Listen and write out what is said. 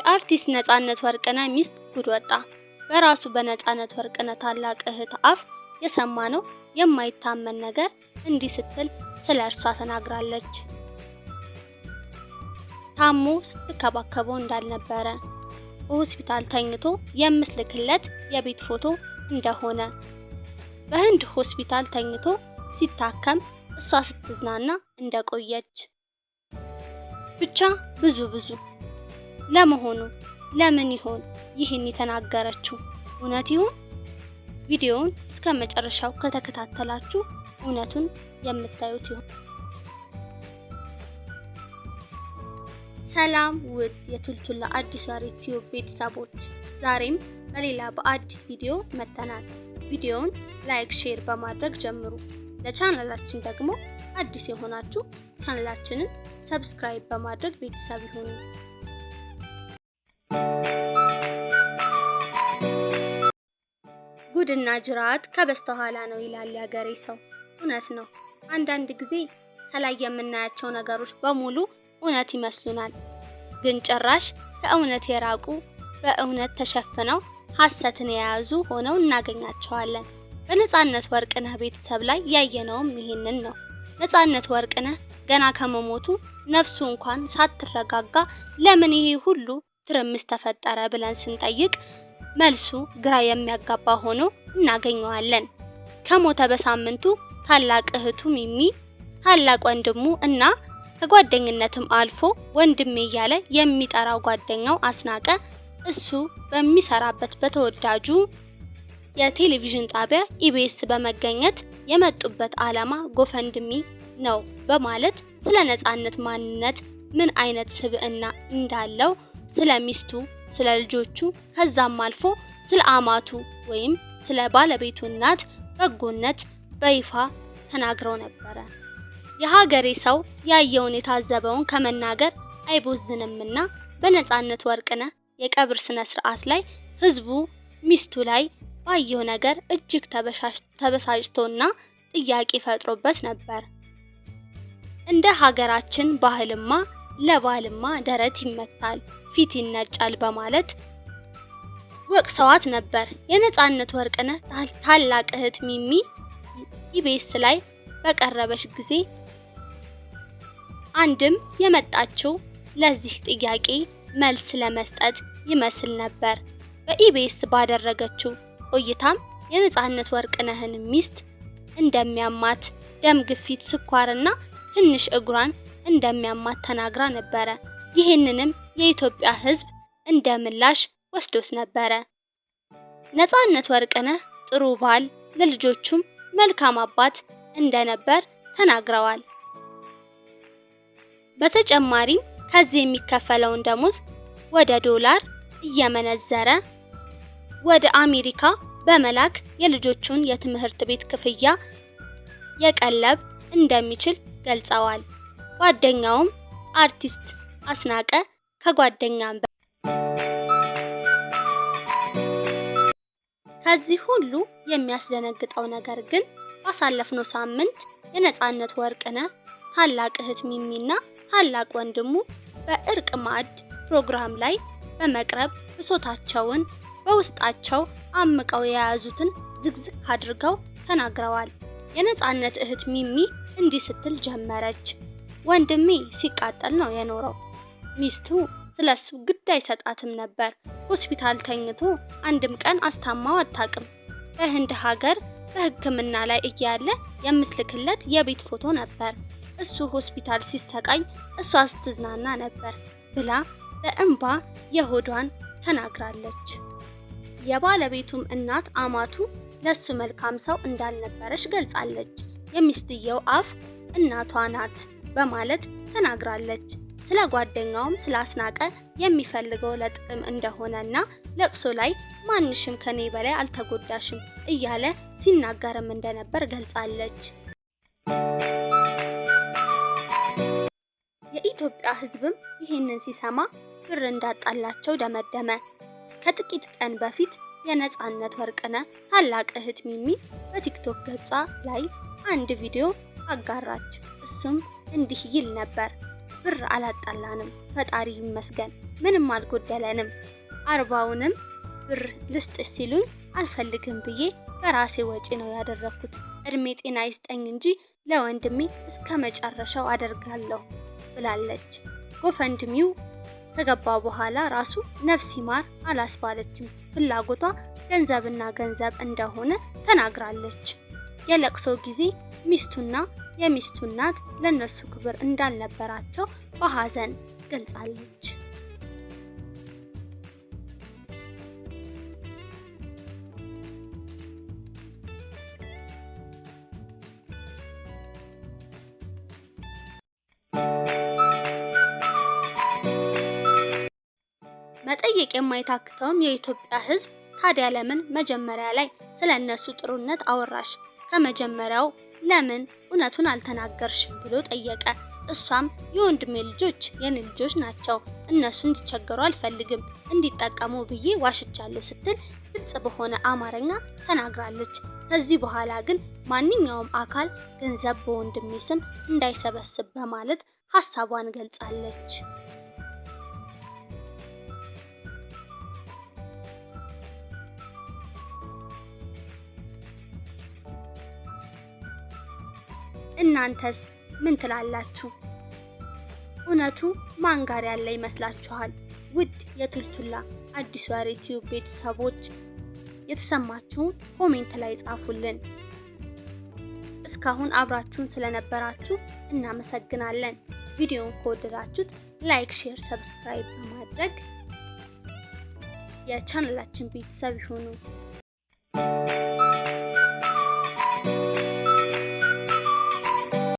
የአርቲስት ነጻነት ወርቅነህ ሚስት ጉድ ወጣ። በራሱ በነጻነት ወርቅነህ ታላቅ እህት አፍ የሰማነው የማይታመን ነገር እንዲህ ስትል ስለ እርሷ ተናግራለች። ታሞ ስትከባከበው እንዳልነበረ፣ በሆስፒታል ተኝቶ የምትልክለት የቤት ፎቶ እንደሆነ፣ በህንድ ሆስፒታል ተኝቶ ሲታከም እሷ ስትዝናና እንደቆየች፣ ብቻ ብዙ ብዙ። ለመሆኑ ለምን ይሆን ይህን የተናገረችው? እውነት ይሁን? ቪዲዮውን እስከ መጨረሻው ከተከታተላችሁ እውነቱን የምታዩት ይሆን። ሰላም ውድ የቱልቱላ አዲስ ወሬ ቲዩብ ቤተሰቦች፣ ዛሬም በሌላ በአዲስ ቪዲዮ መጥተናል። ቪዲዮውን like፣ share በማድረግ ጀምሩ። ለቻናላችን ደግሞ አዲስ የሆናችሁ ቻናላችንን subscribe በማድረግ ቤተሰብ ይሁኑ። ጉድና ጅራት ከበስተኋላ ነው ይላል ያገሬ ሰው። እውነት ነው። አንዳንድ ጊዜ ከላይ የምናያቸው ነገሮች በሙሉ እውነት ይመስሉናል፣ ግን ጭራሽ ከእውነት የራቁ፣ በእውነት ተሸፍነው ሐሰትን የያዙ ሆነው እናገኛቸዋለን። በነጻነት ወርቅነህ ቤተሰብ ላይ ያየነውም ይህንን ነው። ነጻነት ወርቅነህ ገና ከመሞቱ ነፍሱ እንኳን ሳትረጋጋ ለምን ይሄ ሁሉ ትርምስ ተፈጠረ ብለን ስንጠይቅ መልሱ ግራ የሚያጋባ ሆኖ እናገኘዋለን። ከሞተ በሳምንቱ ታላቅ እህቱ ሚሚ፣ ታላቅ ወንድሙ እና ከጓደኝነትም አልፎ ወንድሜ እያለ የሚጠራው ጓደኛው አስናቀ እሱ በሚሰራበት በተወዳጁ የቴሌቪዥን ጣቢያ ኢቢኤስ በመገኘት የመጡበት ዓላማ GoFundMe ነው በማለት ስለ ነጻነት ማንነት፣ ምን አይነት ስብዕና እንዳለው፣ ስለ ሚስቱ፣ ስለ ልጆቹ፣ ከዛም አልፎ ስለ አማቱ ወይም ስለ ባለቤቱ እናት በጎነት በይፋ ተናግረው ነበረ። የሀገሬ ሰው ያየውን የታዘበውን ከመናገር አይቦዝንምና በነጻነት ወርቅነህ የቀብር ስነ ስርዓት ላይ ህዝቡ ሚስቱ ላይ ባየው ነገር እጅግ ተበሳጭቶና ጥያቄ ፈጥሮበት ነበር። እንደ ሀገራችን ባህልማ ለባልማ ደረት ይመታል፣ ፊት ይነጫል በማለት ወቅሰዋት ነበር። የነጻነት ወርቅነህ ታላቅ እህት ሚሚ ኢቢኤስ ላይ በቀረበች ጊዜ አንድም የመጣችው ለዚህ ጥያቄ መልስ ለመስጠት ይመስል ነበር። በኢቢኤስ ባደረገችው ቆይታም የነጻነት ወርቅነህን ሚስት እንደሚያማት፣ ደም ግፊት፣ ስኳርና ትንሽ እግሯን እንደሚያማት ተናግራ ነበረ። ይህንንም የኢትዮጵያ ሕዝብ እንደ ምላሽ ወስዶት ነበረ። ነጻነት ወርቅነህ ጥሩ ባል፣ ለልጆቹም መልካም አባት እንደነበር ተናግረዋል። በተጨማሪም ከዚህ የሚከፈለውን ደሞዝ ወደ ዶላር እየመነዘረ ወደ አሜሪካ በመላክ የልጆቹን የትምህርት ቤት ክፍያ የቀለብ እንደሚችል ገልጸዋል። ጓደኛውም አርቲስት አስናቀ ከጓደኛም ከዚህ ሁሉ የሚያስደነግጠው ነገር ግን ባሳለፍነው ሳምንት የነጻነት ወርቅነህ ታላቅ እህት ሚሚና ታላቅ ወንድሙ በእርቅ ማዕድ ፕሮግራም ላይ በመቅረብ ብሶታቸውን በውስጣቸው አምቀው የያዙትን ዝግዝግ አድርገው ተናግረዋል። የነጻነት እህት ሚሚ እንዲህ ስትል ጀመረች። ወንድሜ ሲቃጠል ነው የኖረው። ሚስቱ ስለሱ ግድ አይሰጣትም ነበር። ሆስፒታል ተኝቶ አንድም ቀን አስታማው አታውቅም። በህንድ ሀገር በሕክምና ላይ እያለ የምትልክለት የቤት ፎቶ ነበር። እሱ ሆስፒታል ሲሰቃይ እሷ ስትዝናና ነበር ብላ በእንባ የሆዷን ተናግራለች። የባለቤቱም እናት አማቱ ለሱ መልካም ሰው እንዳልነበረች ገልጻለች። የሚስትየው አፍ እናቷ ናት በማለት ተናግራለች። ስለ ጓደኛውም ስላስናቀ የሚፈልገው ለጥቅም እንደሆነና ለቅሶ ላይ ማንሽም ከኔ በላይ አልተጎዳሽም እያለ ሲናገርም እንደነበር ገልጻለች። የኢትዮጵያ ሕዝብም ይህንን ሲሰማ ብር እንዳጣላቸው ደመደመ። ከጥቂት ቀን በፊት የነጻነት ወርቅነህ ታላቅ እህት ሚሚ በቲክቶክ ገጿ ላይ አንድ ቪዲዮ አጋራች። እሱም እንዲህ ይል ነበር። ብር አላጣላንም፣ ፈጣሪ ይመስገን ምንም አልጎደለንም። 40ውንም ብር ልስጥሽ ሲሉኝ አልፈልግም ብዬ በራሴ ወጪ ነው ያደረኩት። እድሜ ጤና ይስጠኝ እንጂ ለወንድሜ እስከ መጨረሻው አደርጋለሁ ብላለች። GoFundMe ው ከገባ በኋላ ራሱ ነፍስ ይማር አላስባለችም። ፍላጎቷ ገንዘብና ገንዘብ እንደሆነ ተናግራለች። የለቅሶ ጊዜ ሚስቱና የሚስቱ እናት ለነሱ ክብር እንዳልነበራቸው በሀዘን ገልጻለች። መጠየቅ የማይታክተውም የኢትዮጵያ ሕዝብ ታዲያ ለምን መጀመሪያ ላይ ስለ እነሱ ጥሩነት አወራሽ? ከመጀመሪያው ለምን እውነቱን አልተናገርሽም ብሎ ጠየቀ። እሷም የወንድሜ ልጆች የኔ ልጆች ናቸው፣ እነሱ እንዲቸገሩ አልፈልግም፣ እንዲጠቀሙ ብዬ ዋሽቻለሁ ስትል ግልጽ በሆነ አማርኛ ተናግራለች። ከዚህ በኋላ ግን ማንኛውም አካል ገንዘብ በወንድሜ ስም እንዳይሰበስብ በማለት ሀሳቧን ገልጻለች። እናንተስ ምን ትላላችሁ? እውነቱ ማን ጋር ያለ ይመስላችኋል? ውድ የቱልቱላ አዲስ ወሬ ቲዩብ ቤተሰቦች የተሰማችሁን comment ላይ ጻፉልን። እስካሁን አብራችሁን ስለነበራችሁ እናመሰግናለን። ቪዲዮውን ከወደዳችሁት like፣ share፣ subscribe በማድረግ የቻናላችን ቤተሰብ ይሁኑ።